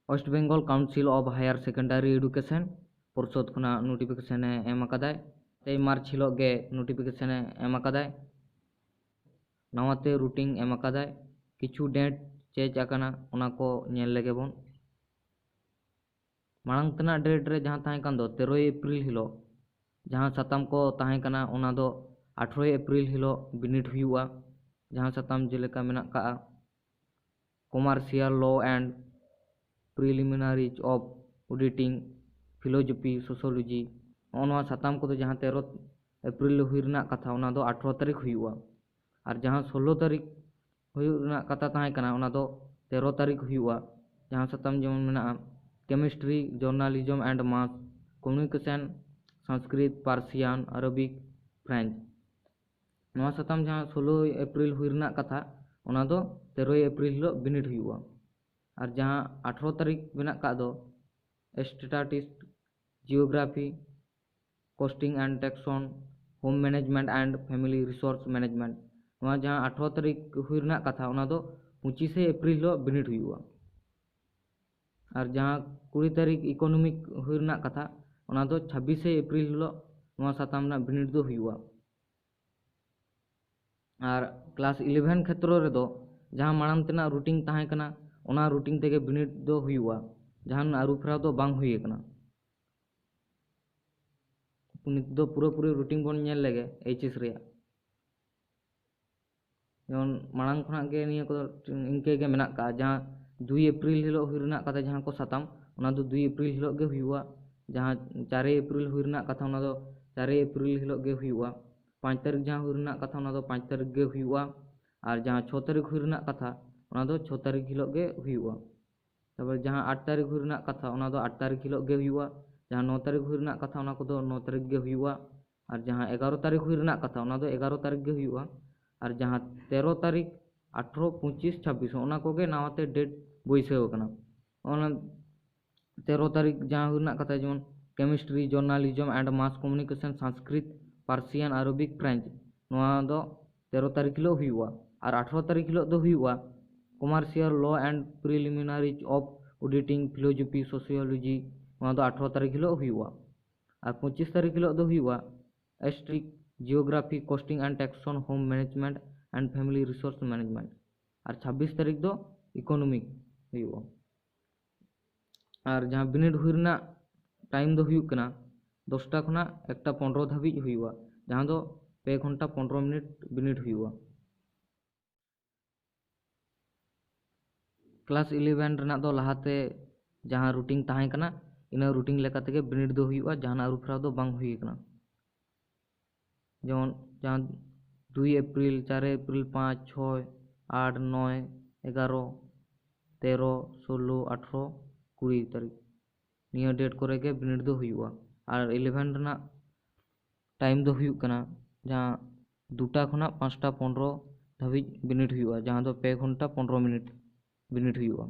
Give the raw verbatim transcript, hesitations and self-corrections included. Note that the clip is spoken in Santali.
West Bengal Council of Higher Secondary Education ᱯᱚᱨᱥᱚᱫ ᱠᱷᱚᱱᱟᱜ ᱱᱳᱴᱤᱯᱷᱤᱠᱮᱥᱚᱱ ᱮ ᱮᱢ ᱟᱠᱟᱫᱟᱭ᱾ ᱛᱮᱭ ᱢᱟᱨᱪ ᱦᱤᱞᱳᱜ ᱜᱮ ᱱᱳᱴᱤᱯᱷᱤᱠᱮᱥᱚᱱ ᱮ ᱮᱢ ᱟᱠᱟᱫᱟᱭ᱾ ᱱᱟᱣᱟᱛᱮ ᱨᱩᱴᱤᱱ ᱮᱢ ᱟᱠᱟᱫᱟᱭ᱾ ᱠᱤᱪᱷᱩ ᱰᱮᱴ ᱪᱮᱧᱡᱽ ᱟᱠᱟᱱᱟ, ᱚᱱᱟ ᱠᱚ ᱧᱮᱞ ᱞᱮᱜᱮ ᱵᱚᱱ᱾ ᱢᱟᱲᱟᱝ ᱛᱮᱱᱟᱜ ᱰᱮᱴ ᱨᱮ ᱡᱟᱦᱟᱸ ᱛᱟᱦᱮᱸ ᱠᱟᱱ ᱫᱚ ᱛᱮᱨᱚᱭ ᱮᱯᱨᱤᱞ ᱦᱤᱞᱳᱜ, ᱡᱟᱦᱟᱸ ᱥᱟᱛᱟᱢ ᱠᱚ ᱛᱟᱦᱮᱸ ᱠᱟᱱᱟ ᱚᱱᱟ ᱫᱚ ᱟᱴᱷᱨᱚᱭ ᱮᱯᱨᱤᱞ ᱦᱤᱞᱳᱜ ᱵᱤᱱᱤᱰ ᱦᱩᱭᱩᱜᱼᱟ᱾ ᱡᱟᱦᱟᱸ ᱥᱟᱛᱟᱢ ᱡᱮᱞᱮᱠᱟ ᱢᱮᱱᱟᱜ ᱠᱟᱜᱼᱟ Commercial Law and Preliminaries of Auditing, Philosophy, Sociology, ᱱᱚᱜᱼᱚ ᱱᱚᱣᱟ ᱥᱟᱛᱟᱢ ᱠᱚᱫᱚ ᱡᱟᱦᱟᱸ ᱛᱮᱨᱚ ᱮᱯᱨᱤᱞ ᱦᱩᱭ ᱨᱮᱱᱟᱜ ᱠᱟᱛᱷᱟ, ᱚᱱᱟ ᱫᱚ ᱟᱴᱷᱨᱚ ᱛᱟᱹᱨᱤᱠᱷ ᱦᱩᱭᱩᱜᱼᱟ᱾ ᱟᱨ ᱡᱟᱦᱟᱸ ᱥᱳᱞᱞᱳ ᱛᱟᱹᱨᱤᱠᱷ ᱦᱩᱭᱩᱜ ᱨᱮᱱᱟᱜ ᱠᱟᱛᱷᱟ ᱛᱟᱦᱮᱸ ᱠᱟᱱᱟ, ᱚᱱᱟ ᱫᱚ ᱛᱮᱨᱚ ᱛᱟᱹᱨᱤᱠᱷ ᱦᱩᱭᱩᱜᱼᱟ᱾ ᱡᱟᱦᱟᱸ ᱥᱟᱛᱟᱢ ᱡᱮᱢᱚᱱ ᱢᱮᱱᱟᱜᱼᱟ Chemistry, Journalism and Mass Communication, Sanskrit, Persian, Arabic, French᱾ ᱱᱚᱣᱟ ᱥᱟᱛᱟᱢ ᱡᱟᱦᱟᱸ ᱥᱳᱞᱞᱳᱭ ᱮᱯᱨᱤᱞ ᱦᱩᱭ ᱨᱮᱱᱟᱜ ᱠᱟᱛᱷᱟ, ᱚᱱᱟ ᱫᱚ ᱛᱮᱨᱚᱭ ᱮᱯᱨᱤᱞ ᱦᱤᱞᱳᱜ ᱵᱤᱱᱤᱰ ᱦᱩᱭᱩᱜᱼᱟ᱾ ᱟᱨ ᱡᱟᱦᱟᱸ ᱟᱴᱷᱨᱚ ᱛᱟᱹᱨᱤᱠᱷ ᱢᱮᱱᱟᱜ ᱠᱟᱜ ᱫᱚ Statistics, Geography, Costing and Taxation, Home Management and Family Resource Management, ᱱᱚᱣᱟ ᱡᱟᱦᱟᱸ ᱟᱴᱷᱨᱚ ᱛᱟᱹᱨᱤᱠᱷ ᱦᱩᱭ ᱨᱮᱱᱟᱜ ᱠᱟᱛᱷᱟ, ᱚᱱᱟ ᱫᱚ ᱯᱚᱸᱪᱤᱥᱮ ᱮᱯᱨᱤᱞ ᱦᱤᱞᱳᱜ ᱵᱤᱱᱤᱰ ᱦᱩᱭᱩᱜᱼᱟ᱾ ᱟᱨ ᱡᱟᱦᱟᱸ ᱠᱩᱲᱤ ᱛᱟᱹᱨᱤᱠᱷ Economic ᱦᱩᱭ ᱨᱮᱱᱟᱜ ᱠᱟᱛᱷᱟ, ᱚᱱᱟ ᱫᱚ ᱪᱷᱟᱵᱵᱤᱥᱮ ᱮᱯᱨᱤᱞ ᱦᱤᱞᱳᱜ ᱱᱚᱣᱟ ᱥᱟᱛᱟᱢ ᱨᱮᱱᱟᱜ ᱵᱤᱱᱤᱰ ᱫᱚ ᱦᱩᱭᱩᱜᱼᱟ᱾ ᱟᱨ ᱠᱞᱟᱥ ᱤᱞᱮᱵᱷᱮᱱ ᱠᱷᱮᱛᱨᱚ ᱨᱮᱫᱚ ᱡᱟᱦᱟᱸ ᱢᱟᱲᱟᱝ ᱛᱮᱱᱟᱜ ᱨᱩᱴᱤᱱ ᱛᱟᱦᱮᱸ ᱠᱟᱱᱟ, ᱚᱱᱟ ᱨᱩᱴᱤᱱ ᱛᱮᱜᱮ ᱵᱤᱱᱤᱰ ᱫᱚ ᱦᱩᱭᱩᱜᱼᱟ᱾ ᱡᱟᱦᱟᱱ ᱟᱹᱨᱩ ᱯᱷᱮᱨᱟᱣ ᱫᱚ ᱵᱟᱝ ᱦᱩᱭ ᱟᱠᱟᱱᱟ᱾ ᱱᱤᱛ ᱫᱚ ᱯᱩᱨᱟᱹᱯᱩᱨᱤ ᱨᱩᱴᱤᱱ ᱵᱚᱱ ᱧᱮᱞ ᱞᱮᱜᱮ ᱮᱭᱤᱪ ᱮᱥ ᱨᱮᱭᱟᱜ᱾ ᱡᱮᱢᱚᱱ ᱢᱟᱲᱟᱝ ᱠᱷᱚᱱᱟᱜ ᱜᱮ ᱱᱤᱭᱟᱹ ᱠᱚᱫᱚ ᱤᱱᱠᱟᱹ ᱜᱮ ᱢᱮᱱᱟᱜ ᱠᱟᱜᱼᱟ᱾ ᱡᱟᱦᱟᱸ ᱫᱩᱭ ᱮᱯᱨᱤᱞ ᱦᱤᱞᱳᱜ ᱦᱩᱭ ᱨᱮᱱᱟᱜ ᱠᱟᱛᱷᱟ, ᱡᱟᱦᱟᱸ ᱠᱚ ᱥᱟᱛᱟᱢ, ᱚᱱᱟ ᱫᱚ ᱫᱩᱭ ᱮᱯᱨᱤᱞ ᱦᱤᱞᱳᱜ ᱜᱮ ᱦᱩᱭᱩᱜᱼᱟ᱾ ᱡᱟᱦᱟᱸ ᱪᱟᱨᱮᱭ ᱮᱯᱨᱤᱞ ᱦᱩᱭ ᱨᱮᱱᱟᱜ ᱠᱟᱛᱷᱟ, ᱚᱱᱟ ᱫᱚ ᱪᱟᱨᱮᱭ ᱮᱯᱨᱤᱞ ᱦᱤᱞᱳᱜ ᱜᱮ ᱦᱩᱭᱩᱜᱼᱟ᱾ ᱯᱟᱸᱪ ᱛᱟᱹᱨᱤᱠᱷ ᱡᱟᱦᱟᱸ ᱦᱩᱭ ᱨᱮᱱᱟᱜ ᱠᱟᱛᱷᱟ, ᱚᱱᱟ ᱫᱚ ᱯᱟᱸᱪ ᱛᱟᱹᱨᱤᱠᱷ ᱜᱮ ᱦᱩᱭᱩᱜᱼᱟ᱾ ᱟᱨ ᱡᱟᱦᱟᱸ ᱪᱷᱚ ᱛᱟᱹᱨᱤᱠᱷ ᱦᱩᱭ ᱨᱮᱱᱟᱜ ᱠᱟᱛᱷᱟ, ᱚᱱᱟ ᱫᱚ ᱪᱷᱚ ᱛᱟᱹᱨᱤᱠᱷ ᱦᱤᱞᱳᱜ ᱜᱮ ᱦᱩᱭᱩᱜᱼᱟ᱾ ᱛᱟᱨᱯᱚᱨ ᱡᱟᱦᱟᱸ ᱟᱴ ᱛᱟᱹᱨᱤᱠᱷ ᱦᱩᱭ ᱨᱮᱱᱟᱜ ᱠᱟᱛᱷᱟ, ᱚᱱᱟ ᱫᱚ ᱟᱴ ᱛᱟᱹᱨᱤᱠᱷ ᱦᱤᱞᱳᱜ ᱜᱮ ᱦᱩᱭᱩᱜᱼᱟ᱾ ᱡᱟᱦᱟᱸ ᱱᱚ ᱛᱟᱹᱨᱤᱠᱷ ᱦᱩᱭ ᱨᱮᱱᱟᱜ ᱠᱟᱛᱷᱟ, ᱚᱱᱟ ᱠᱚᱫᱚ ᱱᱚ ᱛᱟᱹᱨᱤᱠᱷ ᱜᱮ ᱦᱩᱭᱩᱜᱼᱟ᱾ ᱟᱨ ᱡᱟᱦᱟᱸ ᱮᱜᱟᱨᱚ ᱛᱟᱹᱨᱤᱠᱷ ᱦᱩᱭ ᱨᱮᱱᱟᱜ ᱠᱟᱛᱷᱟ, ᱚᱱᱟ ᱫᱚ ᱮᱜᱟᱨᱚ ᱛᱟᱹᱨᱤᱠᱷ ᱜᱮ ᱦᱩᱭᱩᱜᱼᱟ᱾ ᱟᱨ ᱡᱟᱦᱟᱸ ᱛᱮᱨᱚ ᱛᱟᱹᱨᱤᱠᱷ, ᱟᱴᱷᱨᱚ, ᱯᱚᱸᱪᱤᱥ, ᱪᱷᱟᱵᱵᱤᱥ, ᱚᱱᱟ ᱠᱚᱜᱮ ᱱᱟᱣᱟᱛᱮ ᱰᱮᱴ ᱵᱟᱹᱭᱥᱟᱹᱣ ᱟᱠᱟᱱᱟ᱾ ᱚᱱᱟ ᱛᱮᱨᱚ ᱛᱟᱹᱨᱤᱠᱷ ᱡᱟᱦᱟᱸ ᱦᱩᱭ ᱨᱮᱱᱟᱜ ᱠᱟᱛᱷᱟ, ᱡᱮᱢᱚᱱ Chemistry, Journalism and Mass Communication, Sanskrit, Persian, Arabic, French, ᱱᱚᱣᱟ ᱫᱚ ᱛᱮᱨᱚ ᱛᱟᱹᱨᱤᱠᱷ ᱦᱤᱞᱳᱜ ᱦᱩᱭᱩᱜᱼᱟ᱾ ᱟᱨ ᱟᱴᱷᱨᱚ ᱛᱟᱹᱨᱤᱠᱷ ᱦᱤᱞᱳᱜ ᱫᱚ ᱦᱩᱭᱩᱜᱼᱟ Commercial Law and Preliminaries of auditing, philosophy, sociology, ᱱᱚᱣᱟ ᱫᱚ ᱟᱴᱷᱨᱚ ᱛᱟᱹᱨᱤᱠᱷ ᱦᱤᱞᱳᱜ ᱦᱩᱭᱩᱜᱼᱟ᱾ ᱟᱨ ᱯᱚᱸᱪᱤᱥ ᱛᱟᱹᱨᱤᱠᱷ ᱦᱤᱞᱳᱜ ᱫᱚ ᱦᱩᱭᱩᱜᱼᱟ ᱮᱥᱴᱨᱤᱠ, geography, costing and taxation, home management and family resource management. ᱟᱨ ᱪᱷᱟᱵᱵᱤᱥ ᱛᱟᱹᱨᱤᱠᱷ ᱫᱚ ᱤᱠᱳᱱᱚᱢᱤᱠ ᱦᱩᱭᱩᱜᱼᱟ᱾ ᱟᱨ ᱡᱟᱦᱟᱸ ᱵᱤᱱᱤᱰ ᱦᱩᱭ ᱨᱮᱱᱟᱜ ᱴᱟᱭᱤᱢ ᱫᱚ ᱦᱩᱭᱩᱜ ᱠᱟᱱᱟ ᱫᱚᱥᱴᱟ ᱠᱷᱚᱱᱟᱜ ᱮᱠᱴᱟ ᱯᱚᱱᱨᱚ ᱫᱷᱟᱹᱵᱤᱡ ᱦᱩᱭᱩᱜᱼᱟ, ᱡᱟᱦᱟᱸ ᱫᱚ ᱯᱮ ᱜᱷᱚᱱᱴᱟ ᱯᱚᱱᱨᱚ ᱢᱤᱱᱤᱴ ᱵᱤᱱᱤᱰ ᱦᱩᱭᱩᱜᱼᱟ᱾ ᱠᱞᱟᱥ ᱤᱞᱮᱵᱷᱮᱱ ᱨᱮᱱᱟᱜ ᱫᱚ ᱞᱟᱦᱟᱛᱮ ᱡᱟᱦᱟᱸ ᱨᱩᱴᱤᱱ ᱛᱟᱦᱮᱸ ᱠᱟᱱᱟ, ᱤᱱᱟᱹ ᱨᱩᱴᱤᱱ ᱞᱮᱠᱟ ᱛᱮᱜᱮ ᱵᱤᱱᱤᱰ ᱫᱚ ᱦᱩᱭᱩᱜᱼᱟ, ᱡᱟᱦᱟᱱᱟᱜ ᱟᱹᱨᱩ ᱯᱷᱮᱨᱟᱣ ᱫᱚ ᱵᱟᱝ ᱦᱩᱭ ᱟᱠᱟᱱᱟ᱾ ᱡᱮᱢᱚᱱ ᱡᱟᱦᱟᱸ ᱫᱩᱭ ᱮᱯᱨᱤᱞ, ᱪᱟᱨ ᱮᱯᱨᱤᱞ, ᱯᱟᱸᱪ, ᱪᱷᱚᱭ, ᱟᱴ, ᱱᱚᱭ, ᱮᱜᱟᱨᱚ, ᱛᱮᱨᱚ, ᱥᱳᱞᱞᱳ, ᱟᱴᱷᱨᱚ, ᱠᱩᱲᱤ ᱛᱟᱹᱨᱤᱠᱷ, ᱱᱤᱭᱟᱹ ᱰᱮᱴ ᱠᱚᱨᱮ ᱜᱮ ᱵᱤᱱᱤᱰ ᱫᱚ ᱦᱩᱭᱩᱜᱼᱟ᱾ ᱟᱨ ᱤᱞᱮᱵᱷᱮᱱ ᱨᱮᱱᱟᱜ ᱴᱟᱭᱤᱢ ᱫᱚ ᱦᱩᱭᱩᱜ ᱠᱟᱱᱟ ᱡᱟᱦᱟᱸ ᱫᱩᱴᱟ ᱠᱷᱚᱱᱟᱜ ᱯᱟᱸᱪᱴᱟ ᱯᱚᱱᱨᱚ ᱫᱷᱟᱹᱵᱤᱡ ᱵᱤᱱᱤᱰ ᱦᱩᱭᱩᱜᱼᱟ, ᱡᱟᱦᱟᱸ ᱫᱚ ᱯᱮ ᱜᱷᱚᱱᱴᱟ ᱯᱚᱱᱨᱚ ᱢᱤᱱᱤᱴ ᱵᱤᱱᱤᱰ ᱦᱩᱭᱩᱜᱼᱟ᱾